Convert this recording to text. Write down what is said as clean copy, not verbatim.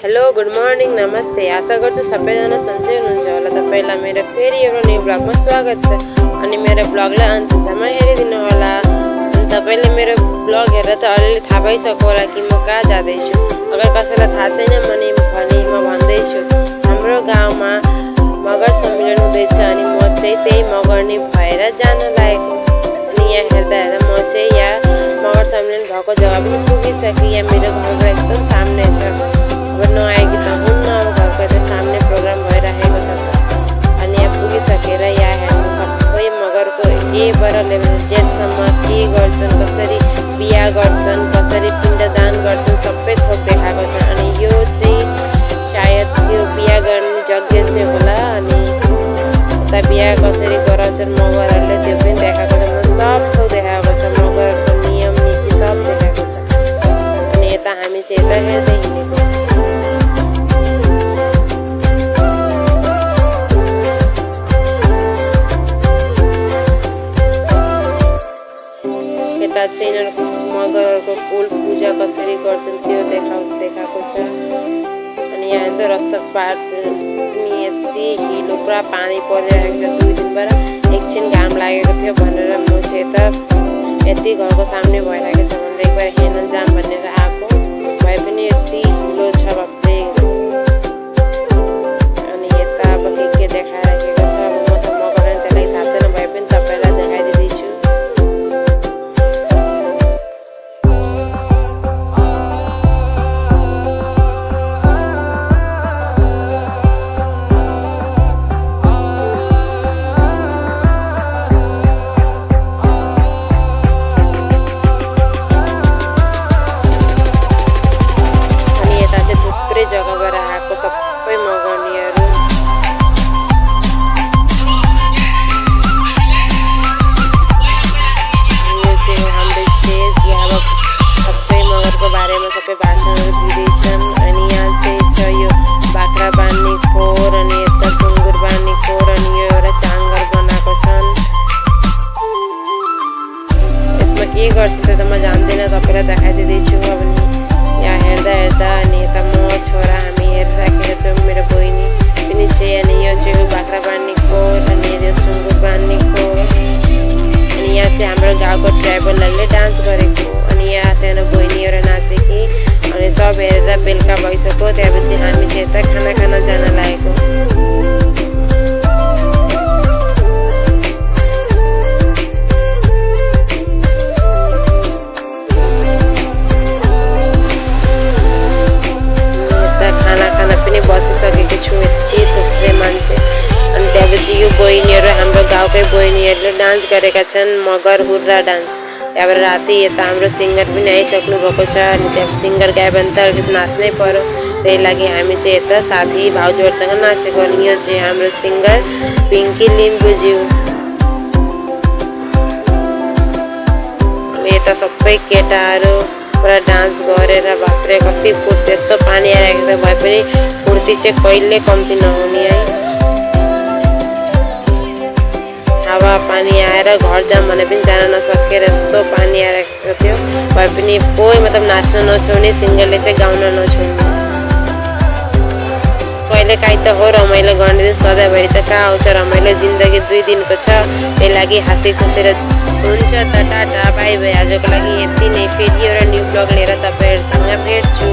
Hello good morning नमस्ते। आशा गर्छु सबैजना सन्चै हुनुहुन्छ होला। तपाईलाई मेरो फेरि एउटा न्यू ब्लगमा स्वागत छ अनि मेरो ब्लगलाई अन्त्यसम्म हेरिदिनु होला। अनि तपाईले मेरो ब्लग हेरेर त अलिअलि थाहा भइसक्यो होला कि म कहाँ जाँदैछु। अगर कसैलाई थाहा छैन भने म भन्दैछु हाम्रो गाउँमा मगर सम्मेलन हुँदैछ अनि म चाहिँ त्यही मगर्नी भएर जान लागेको। अनि यहाँ हेर्दा म चाहिँ यहाँ मगर सम्मेलन भएको जग्गा पनि पुगिसकेँ। यहाँ मेरो घरको एकदम सामने छ। अब नआएकी त हुन्न, अब घरको यता सामने प्रोग्राम भइरहेको छ। अनि यहाँ पुगिसकेर यहाँ हेर्नु सबै मगरको एबाट लेभल जेडसम्म के गर्छन्, कसरी बिहा गर्छन्, कसरी पिण्डदान गर्छन्, सबै थोक देखाएको छ। अनि यो चाहिँ सायद यो बिहा गर्ने यज्ञ चाहिँ होला। अनि उता बिहा कसरी गराउँछन् मगरहरूले त्यो पनि देखाएको छ। सब थोक देखाएको छ, मगरको नियम नीति सब देखाएको छ। अनि यता हामी चाहिँ यता हेर्दै हिँडेको। यता चाहिँ यिनीहरूको मगरको कुल पूजा कसरी गर्छन् त्यो देखाएको छ। अनि यहाँ त रस्ता पार पनि यति हिलो पुरा पानी परिरहेको छ। 2 दिनबाट एकछिन घाम लागेको थियो भनेर म चाहिँ यता यति घरको सामने भइरहेको छ भनेर एकबार हेर्न जाम भनेर आएको। भए पनि यति हिलो छ बाप्रे। अनि यता अब के देखाइरहेको छ। अब म त मगर त्यसलाई थाहा छैन, भए पनि तपाईँलाई देखाइदिँदैछु। जग्गाबाट आएको सबै मगर्नीहरू यो चाहिँ हाम्रो स्टेज। यहाँ अब सबै मगरको बारेमा सबै भाषणहरू दिँदैछन्। अनि यहाँ चाहिँ छ यो बाख्रा बान्ने खोर, अनि यता सुँगुर बान्ने खोर, अनि यो एउटा चाङ्गर बनाएको छन्। यसमा के गर्छ त्यो त म जान्दिनँ, तपाईँलाई देखाइदिँदैछु। अब यहाँ हेर्दा अनि यता म छोरा हामी हेरिराखेका छौँ, मेरो बहिनी पनि छ। अनि यो चाहिँ बाख्रा बान्ने खोर, अनि यो सुँगुर बान्ने खोर। अनि यहाँ चाहिँ हाम्रो गाउँको ट्राइबलहरूले डान्स गरेको। अनि यहाँ सानो बहिनी एउटा नाचेकी। अनि सब हेरेर बेलुका भइसक्यो। त्यहाँपछि हामी चाहिँ यता खाना जान लागेको। बसिसकेको छु, यति थुप्रै मान्छे। अनि त्यहाँपछि यो बहिनीहरू हाम्रो गाउँकै बहिनीहरूले डान्स गरेका छन्, मगर हुर्रा डान्स। त्यहाँबाट राति यता हाम्रो सिङ्गर पनि आइसक्नु भएको छ। अनि त्यहाँ सिङ्गर गायो भने त अलिकति नाच्नै पर्यो, त्यही लागि हामी चाहिँ यता साथी भाउजूहरूसँग नाचेको। अनि यो चाहिँ हाम्रो सिङ्गर पिङ्की लिम्बुज्यू। अनि यता सबै केटाहरू पुरा डान्स गरेर बाफ्रे कति फुर्ती। यस्तो पानी आइरहेको छ, भए पनि फुर्ती चाहिँ कहिले कम्ती नहुने है। हावा पानी आएर घर जाम भने पनि जान नसकेर यस्तो पानी आइरहेको थियो। भए पनि कोही मतलब नाच्न नछाउने, सिङ्गरले चाहिँ गाउन नछाउने। कहिले काहीँ त हो रमाइलो गर्ने दिन, सधैँभरि त कहाँ आउँछ रमाइलो। जिन्दगी 2 दिनको छ, त्यही लागि हाँसी खुसेर हुन्छ त। Tata bye by. आजको लागि यति नै। फेरि एउटा न्यू ब्लग लिएर तपाईँहरूसँग भेट्छु।